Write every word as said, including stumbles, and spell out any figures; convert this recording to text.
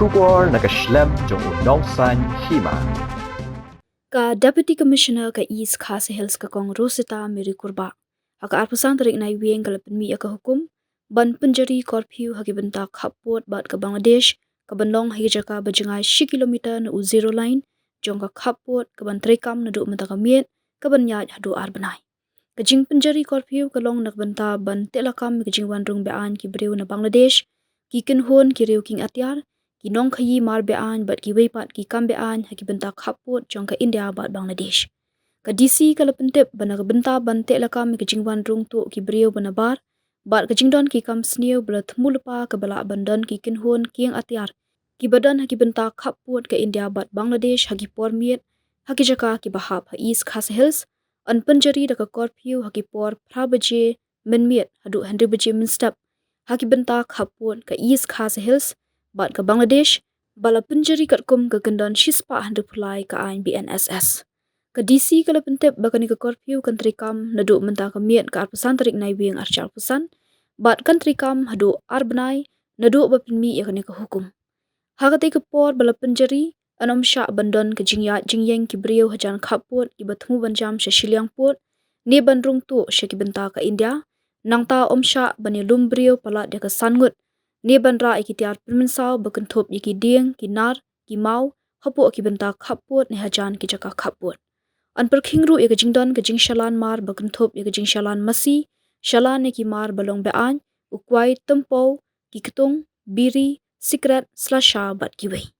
Khubor na ka shlem jong u nongsan hima. Ka Deputy Commissioner ka East Khasi Hills ka Kong Rosita Mary Kurbah, ha ka arphew san tarik Naiwieng ka la pynmih ïa ka hukum ban pynjari curfew ha ki bynta khappud bad ka Bangladesh, ka ban long ha ki jaka ba jngai shi kilometer na u zero line jong ka khappud, ka ban treikam naduh mynta ka miet ka ban ïaid haduh ar bnai. Ka jingpynjari curfew ka long na ka bynta ban teh lakam ïa ka jingwan rung be-aiñ ki briew na Bangladesh, ki kynhun ki riew kieng atiar, ki nongkhaïi mar be-aiñ bad kiwei pat ki kam be-aiñ ha ki bynta khappud jong ka India bad Bangladesh. Ka D C ka la pyntip ba na ka bynta ban teh lakam ïa ka jingwan rung tuh ki briew ba nabar bad ka jingdon ki kam sniew ba la thmu lypa, ka ba lah ban don ki kynhun kieng atiar ki ba don ha ki bynta khappud ka India bad Bangladesh ha ki por miet ha ki jaka ki ba hap ha East Khasi Hills, yn pynjari da ka curfew ha ki por phra baje mynmiet haduh hynriew baje mynstep ha ki bynta khappud ka East Khasi Hills bad ka Bangladesh, ba la pynjari katkum ka kyndon shispah hynriewphew lai ka aiñ B N S S. Ka D C ka la pyntip ba kane ka curfew kan treikam naduh mynta ka miet ka arphew san tarik Naiwieng arphew arphew san bad kan treikam haduh ar bnai naduh ba pynmih ïa kane ka hukum. Ha katei ka por ba la pynjari, yn ym shah ban don ka jingïaid jingïeng ki briew hajan khappud ki ba thmu ban jam sha shiliang pud ne ban rung tuh sha ki bynta ka India. Nangta ym shah ban ïalum briew palat ïa ka san ngut ne ban rah ïa ki tiar pynmynsaw ba kynthup ïa ki dieng, ki nar, ki maw hapoh ki bynta khappud ne hajan ki jaka khappud. Yn pyrkhing ruh ïa ka jingdon ka jingshalan mar ba kynthup ïa ka jingshalan masi, shalan ïa ki mar ba long be-aiñ, u kwai, tympew, ki ktung, biri, sikret, slasha bad kiwei.